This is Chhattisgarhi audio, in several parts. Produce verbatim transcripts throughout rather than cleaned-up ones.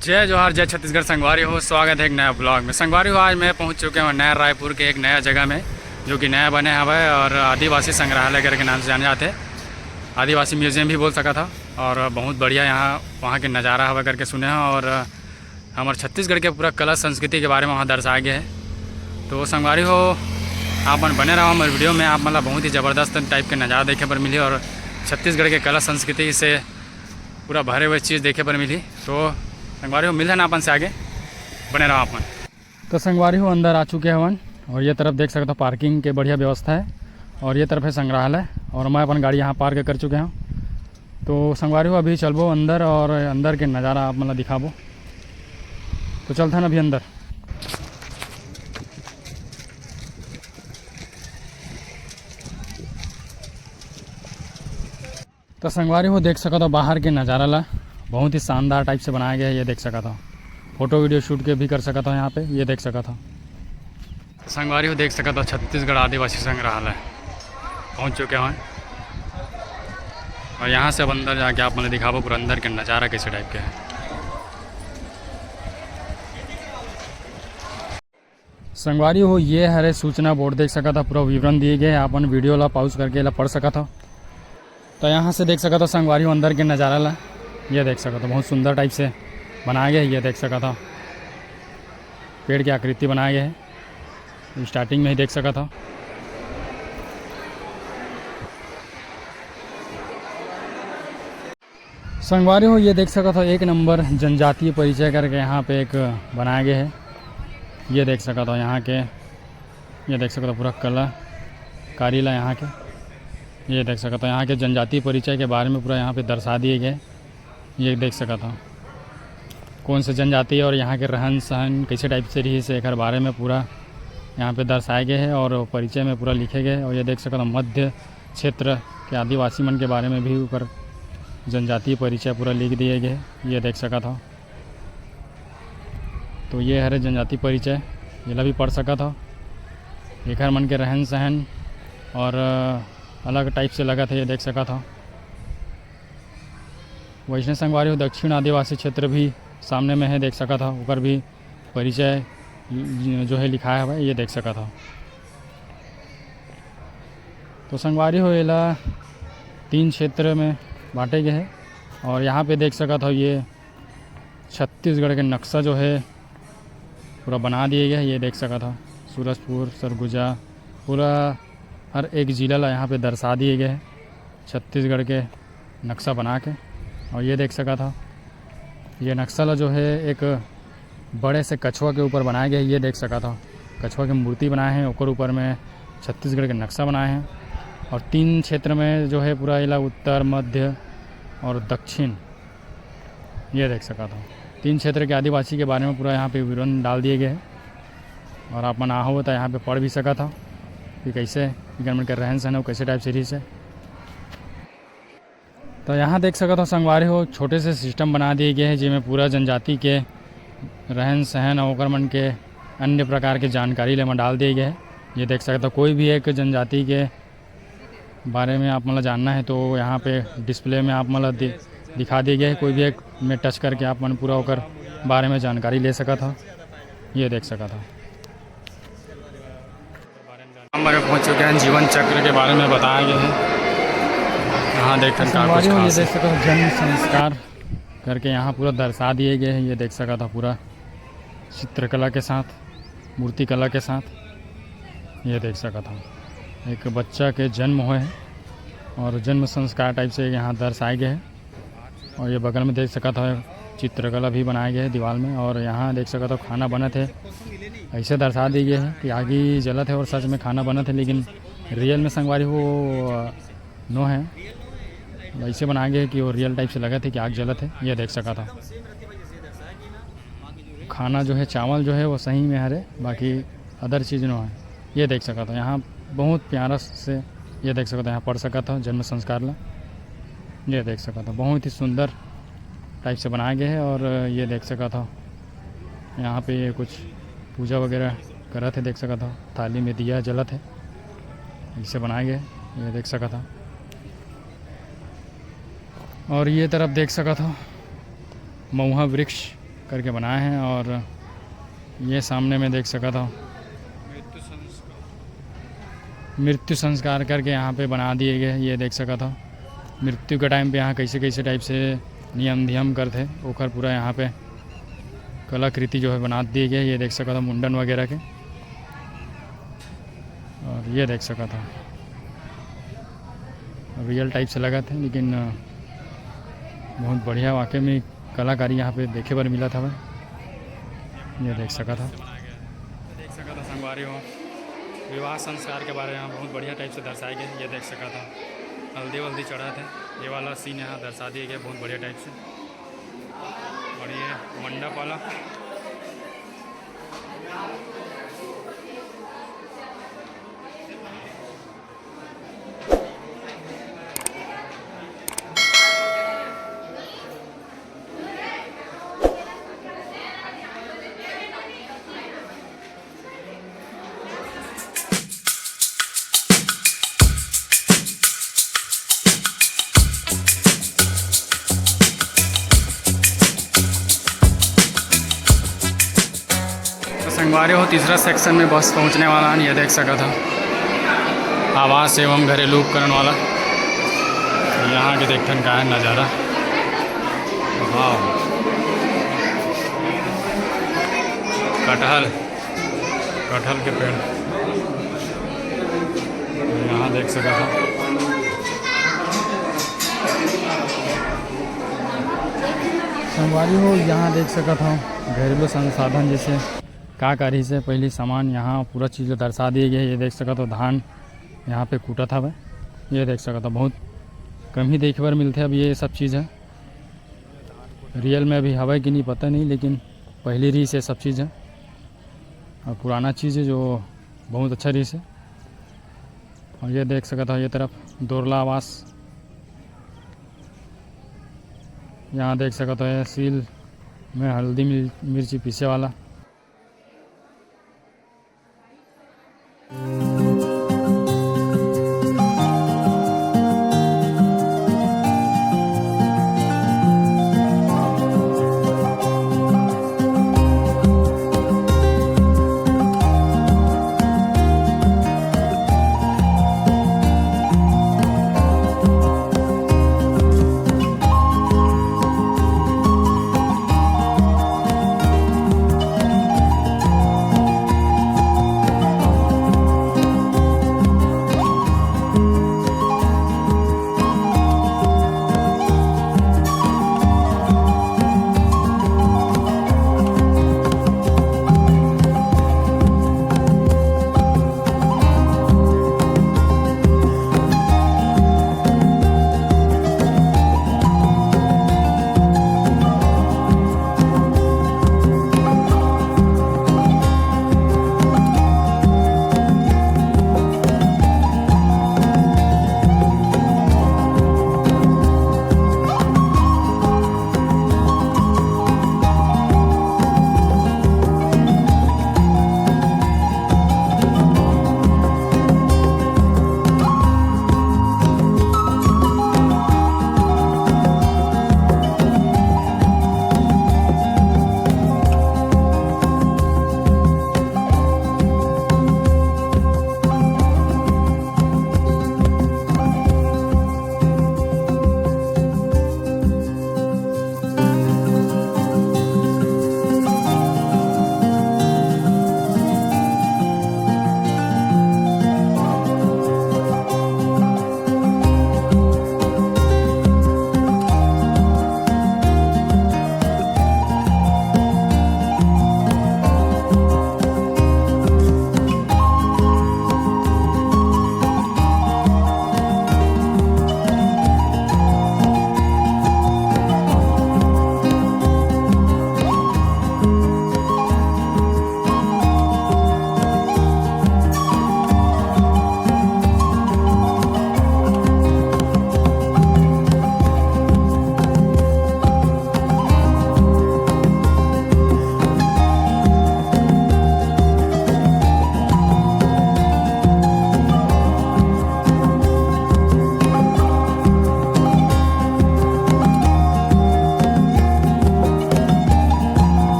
जय जोहार, जय छत्तीसगढ़ संगवारी हो, स्वागत है एक नया ब्लॉग में। संगवारी हो, आज मैं पहुंच चुके हूं नया रायपुर के एक नया जगह में, जो कि नया बने हवय और आदिवासी संग्रहालय करके नाम से जाने जाते हैं। आदिवासी म्यूजियम भी बोल सकत हव। और बहुत बढ़िया यहाँ वहाँ के नज़ारा हवय करके सुने हव और हमर छत्तीसगढ़ के पूरा कला संस्कृति के बारे में वहाँ दर्शाए गए है। तो संगवारी हो, आप मन बने रहो हमर वीडियो में, आप मन ला बहुत ही ज़बरदस्त टाइप के नज़ारा देखे बर मिली और छत्तीसगढ़ के कला संस्कृति से पूरा भरे हुए चीज़ देखे बर मिली। तो संगवारी हो, मिलथन अपन से आगे, बने रहो आप मन। तो संगवारी हो, अंदर आ चुके हवन और ये तरफ देख सकत हो पार्किंग के बढ़िया व्यवस्था है और ये तरफ है संग्रहालय और मैं अपन गाड़ी यहाँ पार्क कर चुके हूँ। तो संगवारी हो, अभी चलबो अंदर और अंदर के नज़ारा आप मन ला दिखाबो। तो चलथन अभी अंदर। तो संगवारी हो, देख सकत हो बाहर के नज़ारा ला, बहुत ही शानदार टाइप से बनाया गया है। ये देख सकत हो, फोटो वीडियो शूट के भी कर सकत हो यहाँ पे, ये देख सकत हो। संगवारी हो, देख सकत हो छत्तीसगढ़ आदिवासी संग्रहालय पहुँच चुके हैं और यहाँ से अब अंदर जाके आप मन ला दिखाबो पूरा अंदर के नज़ारा कैसे टाइप के है। संगवारी हो, ये हरे सूचना बोर्ड, देख सकत हो पूरा विवरण दिए गए हैं। आप मन वीडियो ला पॉज करके ला पढ़ सकत हो। तो यहाँ से देख सकत हो संगवारी हो अंदर के नज़ारा ला, ये देख सकत हो बहुत सुंदर टाइप से बनाया गया है। ये देख सकत हो पेड़ की आकृति बनाया गया है, स्टार्टिंग में ही देख सकत हो। संगवारी हो, ये देख सकत हो एक नंबर जनजातीय परिचय करके यहाँ पे एक बनाया गया है। ये देख सकत हो यहाँ के, ये देख सकत हो पूरा कलाकारी ला यहाँ के। ये देख सकत हो यहाँ के जनजातीय परिचय के बारे में पूरा यहाँ पे दर्शा दिए गए। ये देख सकत हो कौन से जनजाति और यहाँ के रहन सहन कैसे टाइप से रही से एकर बारे में पूरा यहाँ पे दर्शाए गए है और परिचय में पूरा लिखे गए है। और ये देख सकत हो मध्य क्षेत्र के आदिवासी मन के बारे में भी ऊपर जनजातीय परिचय पूरा लिख दिए गए है, ये देख सकत हो। तो ये हरे जनजाति परिचय, ये ला भी पढ़ सकत हो। एकर मन के रहन सहन और अलग टाइप से लगत है, ये देख सकत हो। वैष्णव संगवारी हो, दक्षिण आदिवासी क्षेत्र भी सामने में है, देख सकत हो। ऊपर भी परिचय जो है लिखाए हवय, ये देख सकत हो। तो संगवारी हो, एला तीन क्षेत्र में बांटे गए है और यहाँ पे देख सकत हो ये छत्तीसगढ़ के नक्शा जो है पूरा बना दिए गए है। ये देख सकत हो सूरजपुर, सरगुजा, पूरा हर एक जिला ला यहाँ पे दर्शा दिए गए है छत्तीसगढ़ के नक्शा बना के। और ये देख सकत हो ये नक्शा ला जो है एक बड़े से कछुआ के ऊपर बनाया गया है। ये देख सकत हो कछुआ के मूर्ति बनाए हैं, ओकर ऊपर में छत्तीसगढ़ के नक्शा बनाए हैं। और तीन क्षेत्र में जो है पूरा एला उत्तर, मध्य और दक्षिण, ये देख सकत हो तीन क्षेत्र के आदिवासी के बारे में पूरा यहाँ पे विवरण डाल दिए गए हैं। और आप मन आहो तो यहाँ पे पढ़ भी सकत हो कि कैसे इकर मन के रहन सहन हो, कैसे टाइप से रहिस है। तो यहाँ देख सकत हो संगवारी हो, छोटे से सिस्टम बना दिए गए हैं जेमे पूरा जनजाति के रहन सहन और ओकर मन के अन्य प्रकार के जानकारी ले में डाल दिए गए हैं। ये देख सकत हो कोई भी एक जनजाति के बारे में आप मन ला जानना है तो यहाँ पे डिस्प्ले में आप मन ला दि-, दिखा दिए गए है। कोई भी एक में टच करके आप मन पूरा ओकर बारे में जानकारी ले सकत हो, ये देख सकत हो। नंबर में पहुँच चुके हैं, जीवन चक्र के बारे में बताया गया है। यहाँ देखते हैं का कुछ संगवारी हो, ये खास है। देख सकते हो जन्म संस्कार करके यहाँ पूरा दर्शा दिए गए हैं। ये देख सकत हो पूरा चित्रकला के साथ, मूर्तिकला के साथ, ये देख सकत हो एक बच्चा के जन्म होए है और जन्म संस्कार टाइप से यहाँ दर्शाए गए हैं। और ये बगल में देख सकत हो चित्रकला भी बनाए गए है दीवार में। और यहाँ देख सकत हो खाना बनत है, ऐसे दर्शा दिए गए है कि आगी जलत है और सच में खाना बनत है, लेकिन रियल में संगवारी हो नो है, ऐसे बनाए गए है कि वो रियल टाइप से लगत है कि आग जलत है। ये देख सकत हो खाना जो है, चावल जो है वो सही में हरे, बाकी अदर चीज़ नो है। ये देख सकत हो यहाँ बहुत प्यारा से, ये देख सकत हो यहाँ पढ़ सकत हो जन्म संस्कार ला। ये देख सकत हो बहुत ही सुंदर टाइप से बनाए गए है। और ये देख सकत हो यहाँ पे ये कुछ पूजा वगैरह करत है, देख सकत हो थाली में दिया जलत है, ऐसे बनाए गए है, ये देख सकत हो। और ये तरफ देख सकत हो महुआ वृक्ष करके बनाए हैं। और ये सामने में देख सकत हो, मृत्यु संस्कार करके यहाँ पे बना दिए गए। ये देख सकत हो, मृत्यु के टाइम पे यहाँ कैसे कैसे टाइप से नियम धियम करथे, ओकर पूरा यहाँ पे कलाकृति जो है बना दिए गए। ये देख सकत हो, मुंडन वगैरह के। और ये देख सकत हो, रियल टाइप से लगत हे, लेकिन अ, बहुत बढ़िया, वाकई में कलाकारी यहाँ पे देखे बर मिलत हवय। ये देख सकत हो। देख सकत हो संगवारी हो, विवाह संस्कार के बारे में बहुत बढ़िया टाइप से दर्शाए गए। ये देख सकत हो, हल्दी वल्दी चढ़त हे, ये वाला सीन यहाँ दर्शा दिए गए बहुत बढ़िया टाइप से। और ये मंडप वाला। तो संगवारी हो, तीसरा सेक्शन में बस पहुंचने वाला है। ये देख सकत हो, आवास एवं घरेलू उपकरण वाला। यहाँ के देखथन का है नज़ारा। वाह, कटहल, कटहल के पेड़ यहाँ देख सकत हो। संगवारी हो, यहाँ देख सकत हो घरेलू संसाधन जैसे का का रहिस हे, पहली सामान यहाँ पूरा चीज़ ला दर्शा दिए गए। ये देख सकत हो, धान यहाँ पे कूटत हवे। ये देख सकत हो, बहुत कम ही देखे बर मिलथे अब ये सब चीज़ है। रियल में अभी हवय कि नहीं पता नहीं, लेकिन पहली रहिस हे सब चीज़ है और पुराना चीज़ है जो बहुत अच्छा रहिस हे। और ये देख सकत हो, ये तरफ दोरला आवास, यहाँ देख सकत हो, ये सील में हल्दी मिल-, मिर्ची पीसे वाला।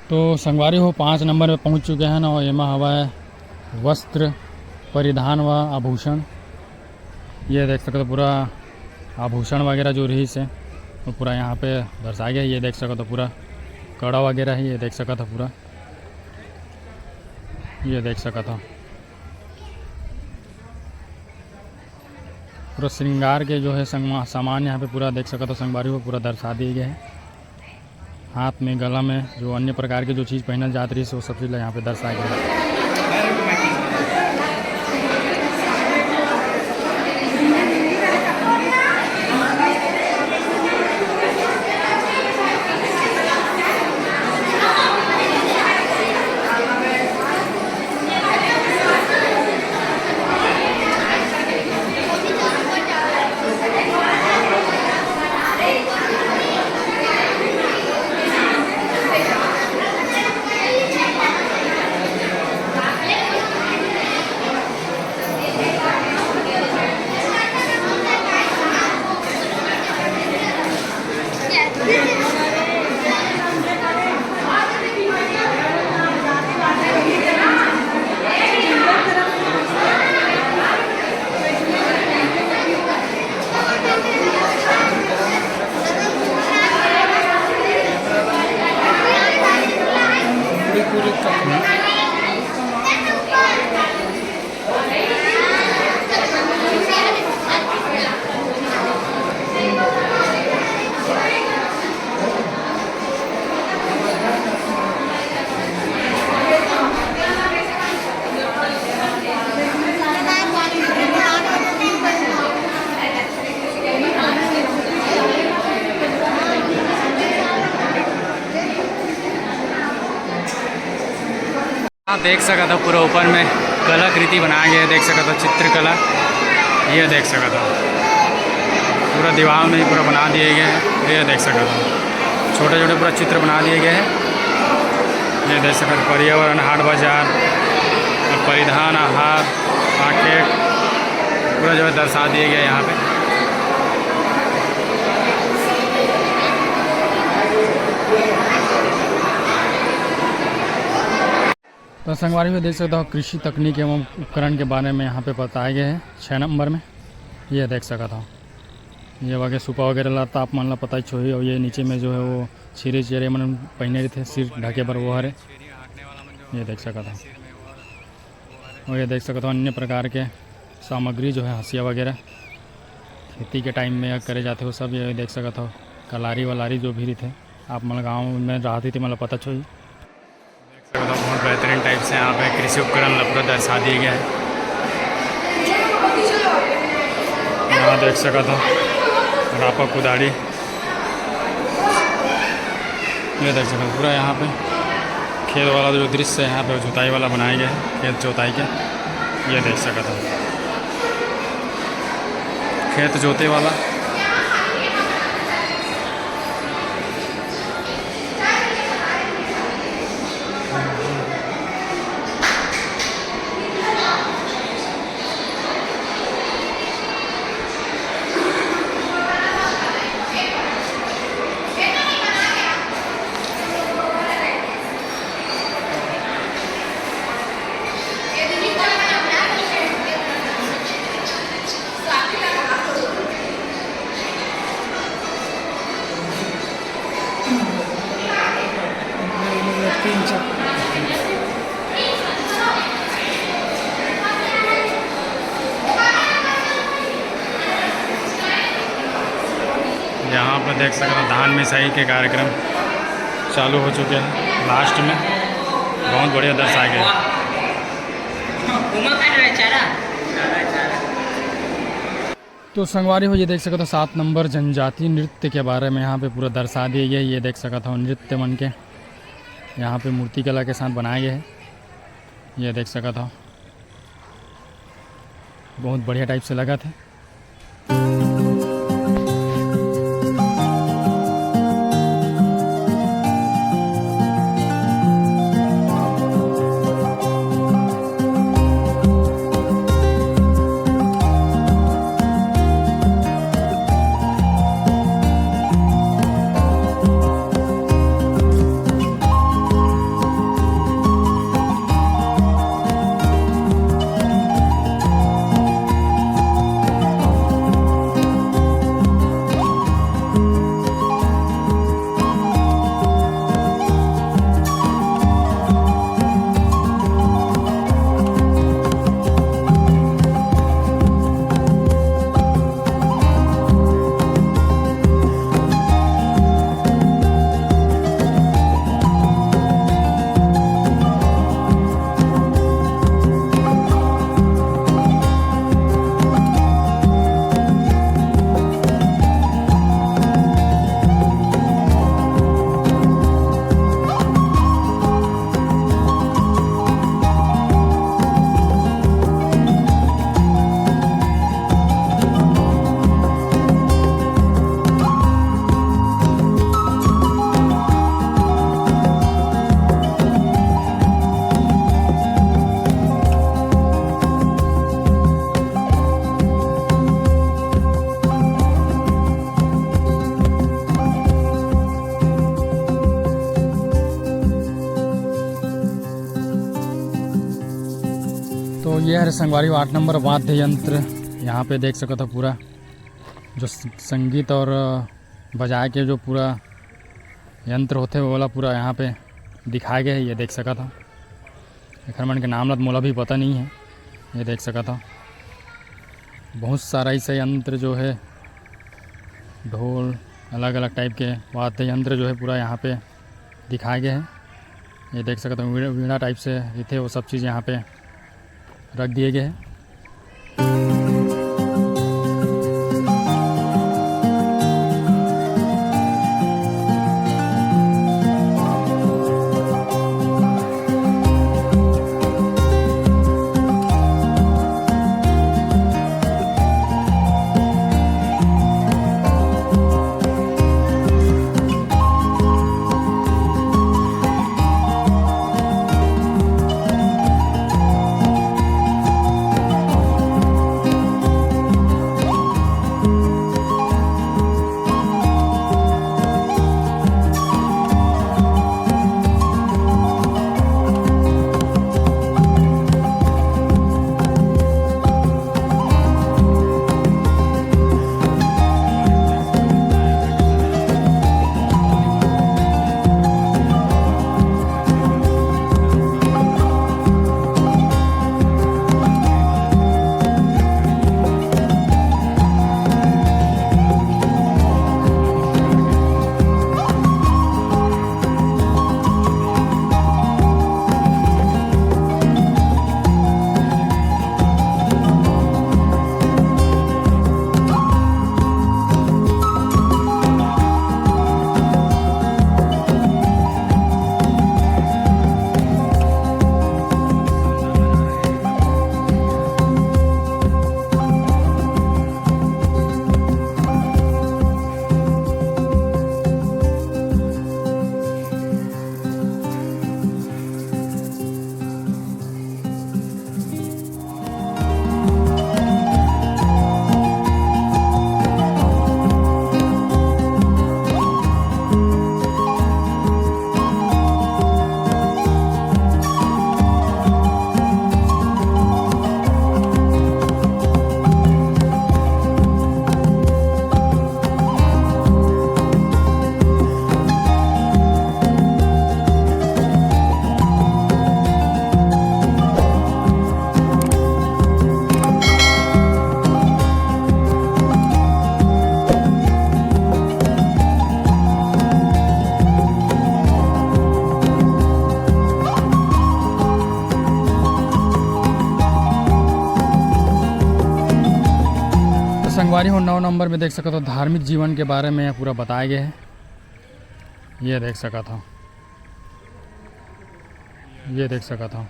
तो संगवारी हो, पाँच नंबर में पहुंच चुके हैं ना, और एमा हवय वस्त्र परिधान व आभूषण। ये देख सकत हो पूरा आभूषण वगैरह जो रहिस हे, वो पूरा यहाँ पे दर्शाए गए। ये देख सकत हो पूरा कड़ा वगैरह है, ये देख सकत हो पूरा, ये देख सकत हो पूरा श्रृंगार के जो है संगमा-, सामान यहाँ पे पूरा देख सकत हो संगवारी हो, पूरा दर्शा दिए गए हैं। हाथ में, गला में जो अन्य प्रकार के जो चीज़ पहनल जात रही, वो सब चीज़ ला यहाँ पे दर्शाया गया है। आप देख सकत हो पूरा ऊपर में कलाकृति बनाए गए, देख सकत हो चित्रकला, ये देख सकत हो पूरा दीवार में ही पूरा बना दिए गए हैं। ये देख सकत हो छोटे छोटे पूरा चित्र बना दिए गए हैं। ये देख सकत हो पर्यावरण, हाट बाजार, परिधान, आहार, मार्केट पूरा जो है दर्शा दिए गए यहाँ पे। तो संगवारी हो, देख सकत हो कृषि तकनीक एवं उपकरण के बारे में यहाँ पे बताए गए हैं छः नंबर में। ये देख सकत हो, ये वगैरह सुपा वगैरह ला तो आप मन ला पता ही होही। और ये नीचे में जो है वो छीरे चेरे मन पहिने रहिथे सिर ढके बर, वो हरे। ये देख सकत हो, और ये देख सकत हो अन्य प्रकार के सामग्री जो है हंसिया वगैरह खेती के टाइम में करे जाते हो सब। ये देख सकत हो कलारी वलारी जो भी रहिथे, आप मन गाँव में रहत ही ते मन ला पता होही। बहुत बेहतरीन टाइप से यहाँ पे कृषि उपकरण ला पूरा दर्शा दिए गए हैं। यहाँ देख सकत हो रापा कुदारी, ये देख सकत हो पूरा यहाँ पे खेत वाला जो दृश्य है, यहाँ पे जुताई वाला बनाए गए हैं, खेत जोताई के। ये देख सकत हो खेत जोते वाला। यहाँ पर देख सकते हो धान मिसाई के कार्यक्रम चालू हो चुके हैं। लास्ट में बहुत बढ़िया दर्शाया गया। तो संगवारी हो, ये देख सकते हो सात नंबर जनजातीय नृत्य के बारे में यहाँ पे पूरा दर्शा दिए गए। ये देख सकते हो नृत्य मन के यहाँ पे मूर्ति कला के साथ बनाए गए हैं। ये देख सकते हो बहुत बढ़िया टाइप से लगा था। ये हरे संगवारी हो आठ नंबर वाद्य यंत्र। यहाँ पे देख सकत हो पूरा जो स-, संगीत और, अ, बजाए के जो पूरा यंत्र होथे, वो वाला पूरा यहाँ पे दिखाए गए हे। ये देख सकत हो, एखर मन के नाम ला तो मोला भी पता नहीं है। ये देख सकत हो, बहुत सारा ऐसे यंत्र जो है, ढोल, अलग-अलग type के वाद्य यंत्र जो है, पूरा यहाँ पे दिखाए गए हैं। ये देख सकत हो, वीणा, वीणा type से रहिथे, वो सब चीज़ यहाँ पे रख दिए गए हैं। तो संगवारी हो, नौ नंबर में देख सकत हो, धार्मिक जीवन के बारे में पूरा बताए गए हे। ये देख सकत हो, ये देख सकत हो,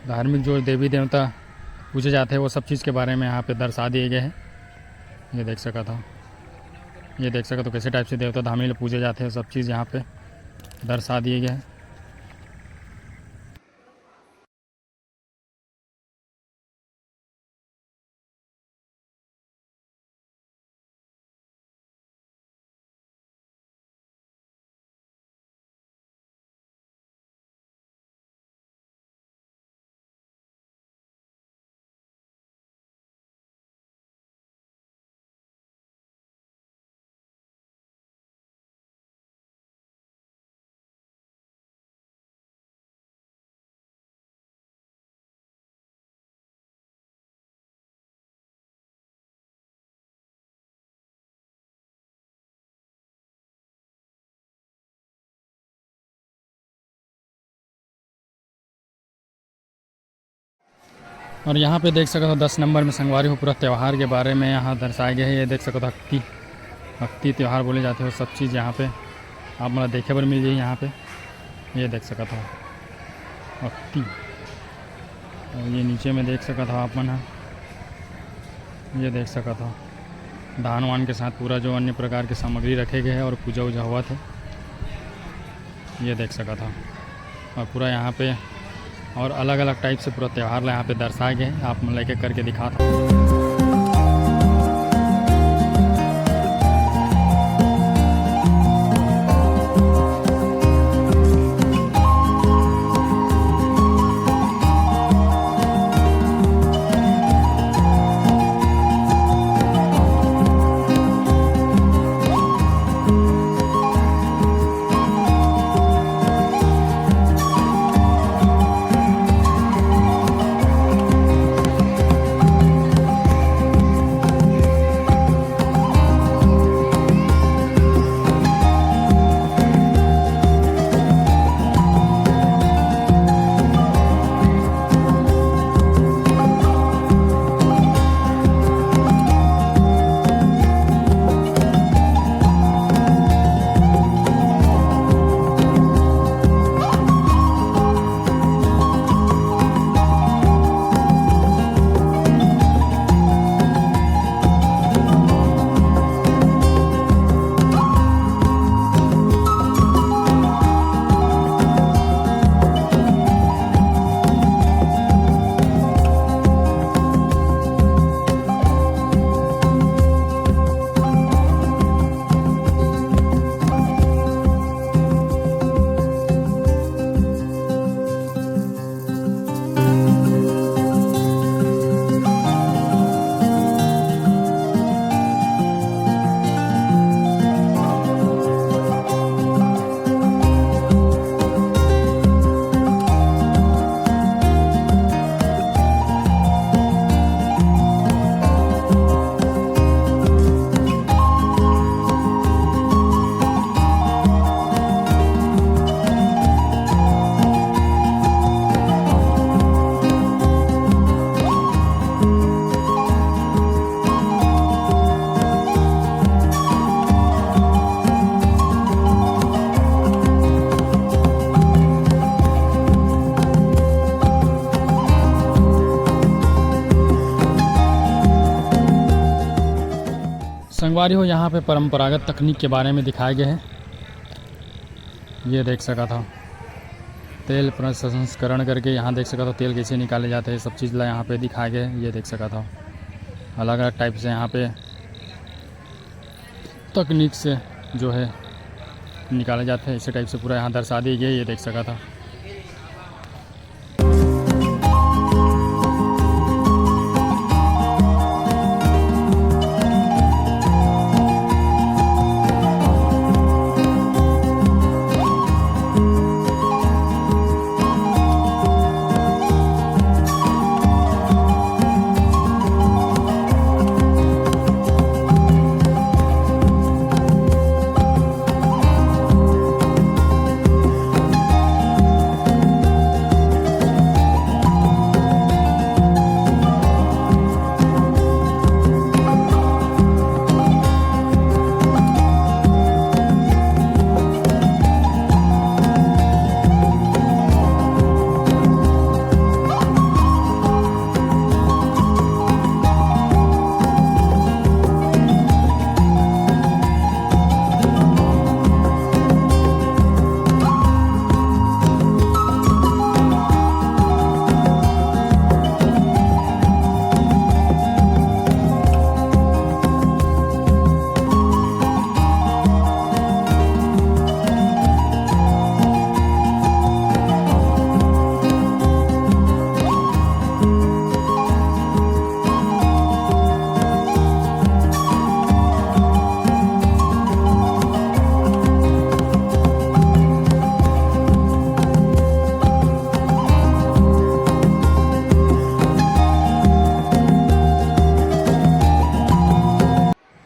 धार्मिक जो देवी देवता पूजे जाते हैं, वो सब चीज़ के बारे में यहाँ पे दर्शा दिए गए हैं। ये देख सकत हो, ये देख सकत हो, कैसे type से देवता धामी ल पूजे जाते हैं, सब चीज़ यहाँ पे दर्शा दिए गए हैं। और यहाँ पे देख सकत हो, दस नंबर में संगवारी हो, पूरा त्यौहार के बारे में यहाँ दर्शाए गए हे। ये देख सकत हो, अक्ती, अक्ती त्यौहार बोले जाते हो, सब चीज़ यहाँ पे आप मन ल देखे बर मिल जाही। यहाँ पे ये देख सकत हो, अक्ती, और ये नीचे में देख सकत हो आप मन ह, ये देख सकत हो, धान वान के साथ पूरा जो अन्य प्रकार के सामग्री रखे गए हे और पूजा उजा होवत हे। ये देख सकत हो, और पूरा यहाँ पे और अलग-अलग type से पूरा त्यौहार ला यहाँ पे दर्शाए गए हे। आप मन ल एक-एक करके दिखात हो। संगवारी हो, यहाँ पे परंपरागत तकनीक के बारे में दिखाए गए हैं। ये देख सकत हो, तेल प्रसंस्करण करके यहाँ देख सकत हो, तेल कैसे निकाले जाते हैं, सब चीज़ ला यहाँ पे दिखाए गए हैं। ये देख सकत हो, अलग-अलग टाइप से यहाँ पे तकनीक से जो है निकाले जाते हैं। इसी टाइप से पूरा यहाँ दर्शा दिए गए, ये देख सकत हो।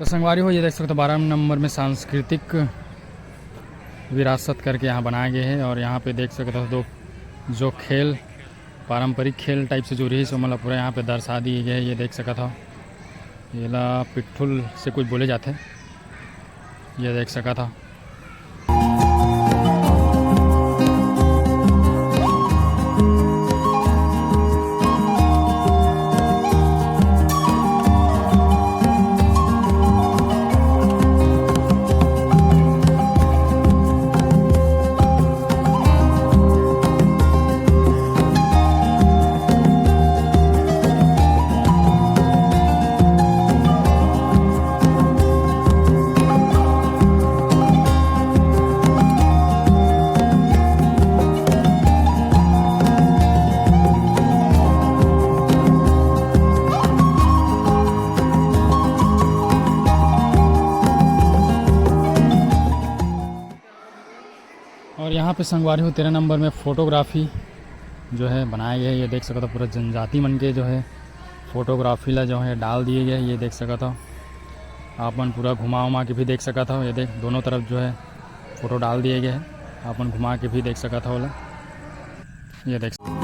तो संगवारी हो, ये देख सकते हो, बारह नंबर में सांस्कृतिक विरासत करके यहाँ बनाए गए हैं। और यहाँ पे देख सकते हो, दो जो खेल, पारंपरिक खेल टाइप से जो रही, सो मतलब पूरा यहाँ पे दर्शा दिए गए हैं। ये देख सकत हो, येला पिट्ठुल से कुछ बोले जाते, ये देख सकत हो। और यहाँ पे संगवारी हो, तेरह नंबर में फोटोग्राफी जो है बनाए गए हे। ये देख सकत हो, पूरा जनजाति मन के जो है फोटोग्राफी ला जो है डाल दिए गए हे। ये देख सकत हो, आप मन पूरा घुमा उमा के भी देख सकत हो। ये देख, दोनों तरफ जो है फोटो डाल दिए गए हे, आप मन घुमा के भी देख सकत हो ओला। ये देख सकते हो।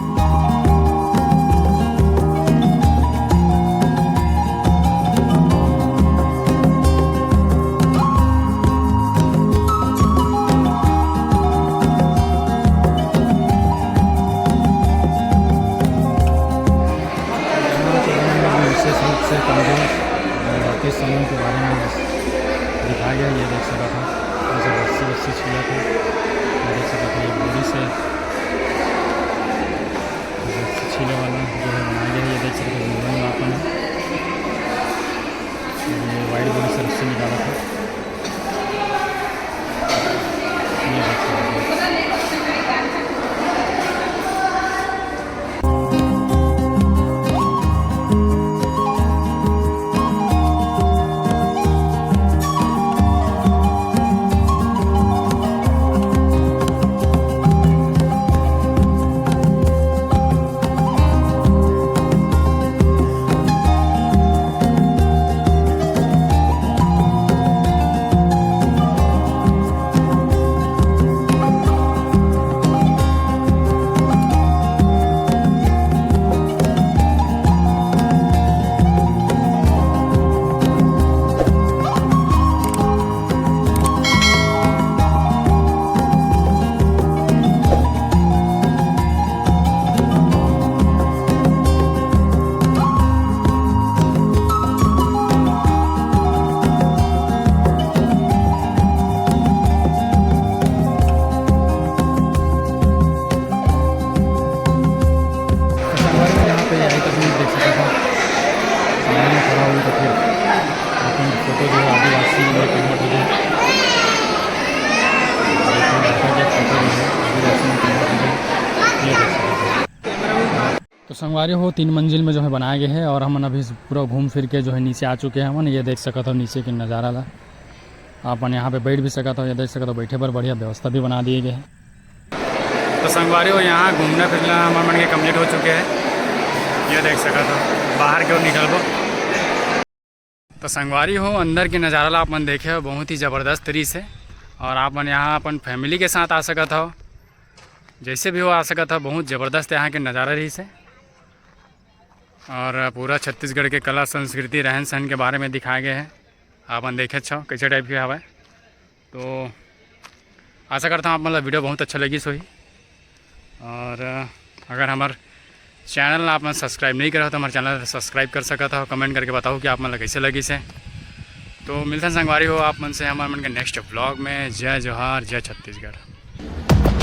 विशेष रूप से कमजोर जनजातीय समूह के बारे में दिखाया गया। ये देख सकत हो, जैसे रस्सी वस्सी छीला थे, ये देख सकत हो, ये बोरी से रस्सी छीले वाला जो है बनाया गया है। ये देख सकते हो, ये वाइड बोरी से रस्सी निकाला था। ये देख सकते हो। संगवारी हो, तीन मंजिल में जो है बनाए गए हैं और हमन अभी पूरा घूम फिर के जो है नीचे आ चुके हैं हमन। ये देख सकत हो नीचे के नज़ारा ला, अपन यहाँ पे बैठ भी सकत हो, ये देख सकत हो बैठे बर बढ़िया व्यवस्था भी बना दिए गए हैं। तो संगवारी हो, यहाँ घूमना फिरना हमर मन के कंप्लीट हो चुके हैं। ये देख सकत हो, बाहर के ओर निकलबो। तो संगवारी हो, अंदर के नज़ारा ला आप मन देखे हो, बहुत ही ज़बरदस्त रहिस हे। और आप मन यहाँ अपन फैमिली के साथ आ सकत हो, जैसे भी हो आ सकत हो। बहुत ज़बरदस्त यहाँ के नज़ारा रहिस हे। और पूरा छत्तीसगढ़ के कला, संस्कृति, रहन सहन के बारे में दिखाए गए हैं। आप मन देखे हो कैसे टाइप के हवय। तो आशा करता हूँ आप मन ला वीडियो बहुत अच्छा लगिस होही। और अगर हमर चैनल ला आप मन सब्सक्राइब नहीं करे हो तो हमर चैनल ला सब्सक्राइब कर सकत हो, कमेंट करके बताओ कि आप मन ला कैसे लगिस हे। तो मिलथन संगवारी हो आप मन से हमर मन के नेक्स्ट व्लॉग में। जय जोहार, जय छत्तीसगढ़।